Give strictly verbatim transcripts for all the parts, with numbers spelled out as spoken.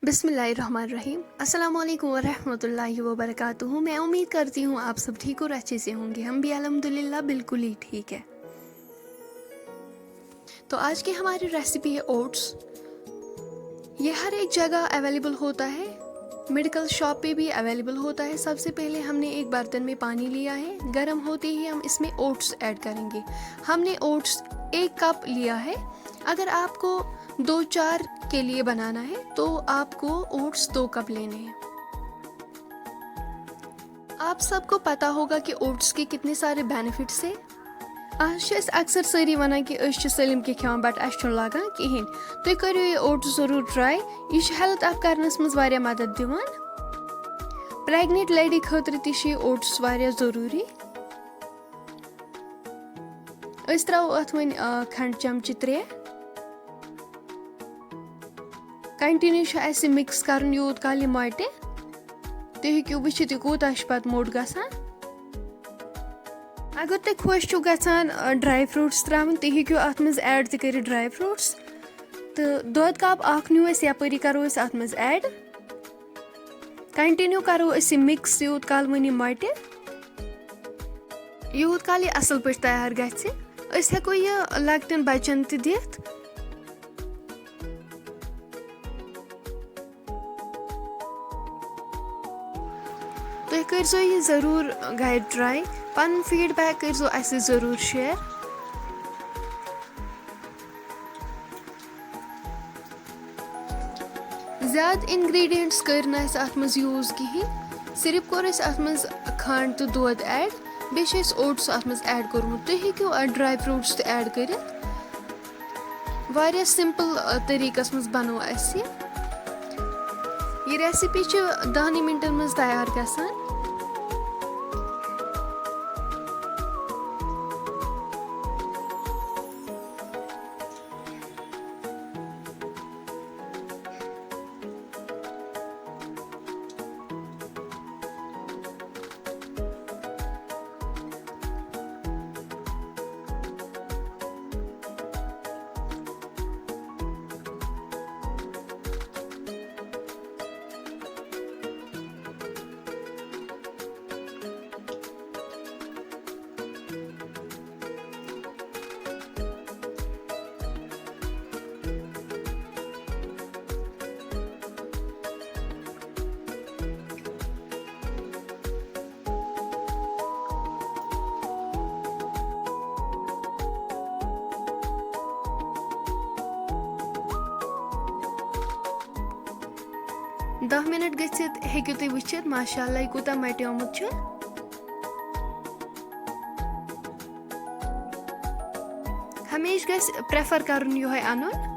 بسم اللہ الرحمن الرحیم۔ السلام علیکم ورحمۃ اللہ وبرکاتہ۔ میں امید کرتی ہوں آپ سب ٹھیک اور اچھے سے ہوں گے۔ ہم بھی الحمدللہ بالکل ہی ٹھیک ہے۔ تو آج کی ہماری ریسیپی ہے اوٹس۔ یہ ہر ایک جگہ اویلیبل ہوتا ہے، میڈیکل شاپ پہ بھی اویلیبل ہوتا ہے۔ سب سے پہلے ہم نے ایک برتن میں پانی لیا ہے، گرم ہوتے ہی ہم اس میں اوٹس ایڈ کریں گے۔ ہم نے اوٹس ایک کپ لیا ہے۔ اگر آپ کو دو چار کے لیے بنانا ہے تو آپ کو اوٹس دو کپ لینے ہیں۔ آپ سب کو پتا ہوگا کہ اوٹس کے کتنے سارے بینیفٹس ہیں۔ آز چھِ أسۍ اکثر سٲری ونان کہِ أسۍ چھِ سٲلِم کینٛہہ کھٮ۪وان، بٹ اَسہِ چھُنہٕ لگان کِہیٖنۍ۔ تُہۍ کٔرِو یہِ اوٹس ضروٗر ٹراے، یہِ چھُ ہیلتھ اپ کرنس منٛز واریاہ مدد دِوان۔ پریگننٹ لیڈی خٲطرٕ تہِ چھِ یہِ اوٹس واریاہ ضروٗری۔ أسۍ ترٛاوو اَتھ وۄنۍ، آ، کھنٛڈ چمچہٕ ترٛےٚ۔ کنٹینیو چھُ اَسہِ مِکس کرُن یوٗت کال یہِ مۄٹہِ۔ تُہۍ ہیٚکِو وٕچھِتھ، یہِ کوٗتاہ چھُ پتہٕ موٚٹ گژھان۔ اگر تۄہہِ خۄش چھُو گژھان، آ، ڈراے فروٗٹس ترٛاوٕنۍ، تُہۍ ہیٚکِو اَتھ منٛز ایڈ تہِ کٔرِتھ ڈراے فروٗٹس۔ تہٕ دۄد کپ اکھ نیوٗ اَسہِ، یپٲری کرو أسۍ اَتھ منٛز ایڈ۔ کنٹینیو کرو أسۍ یہِ مِکس یوٗت کال وۄنۍ یہِ مۄٹہِ۔ یوٗت کال یہِ اَصٕل پٲٹھۍ تیار گژھِ، أسۍ ہٮ۪کو یہِ لۄکٹٮ۪ن بَچَن تہِ دِتھ۔ تُہۍ کٔرۍزیو یہِ ضروٗر گَرِ ٹراے، پَنُن فیٖڈ بیک کٔرۍزیو اَسہِ ضروٗر شِیَر۔ زیادٕ انگریڈینٹس کٔرۍ نہٕ اَسہِ اَتھ منٛز یوٗز کِہیٖنۍ، صرف کوٚر اَسہِ اَتھ منٛز کھنٛڈ تہٕ دۄد ایڈ، بیٚیہِ چھِ اَسہِ اوٹس اَتھ منٛز ایڈ کوٚرمُت۔ تُہۍ ہیٚکِو ڈراے فروٗٹس تہِ ایڈ کٔرِتھ۔ واریاہ سمپل، آ، طریٖقس منٛز بنوو اَسہِ یہِ۔ یہِ ریسیپی چھِ دَہنٕے منٹن منٛز تیار گژھان۔ دَہ منٹ گٔژھِتھ ہیٚکِو تُہۍ وٕچھِتھ، ماشاء اللہ، یہِ کوٗتاہ مَٹیومُت چھُ۔ ہمیشہِ گژھِ پریفر کرُن یِہوٚے اَنُن۔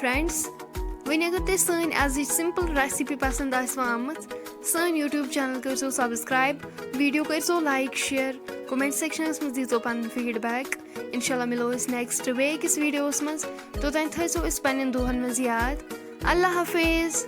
فرینڈز، وۄنۍ اگر تۄہہِ سٲنۍ ازٕچ سمپل ریسیپی پسند آسہِ آمٕژ، سٲنۍ یوٗٹیوب چینل کٔرزیو سبسکرایب، ویڈیو کٔرزیو لایک، شیئر، کمنٹ سیکشنس منٛز دیٖزیو پنُن فیٖڈ بیک۔ انشاءاللہ مِلو أسۍ نیکسٹ بیٚیہِ أکِس ویڈیوس منٛز۔ توٚتام تھٲیزیو أسۍ پننٮ۪ن دۄہن منٛز یاد۔ اللہ حافظ۔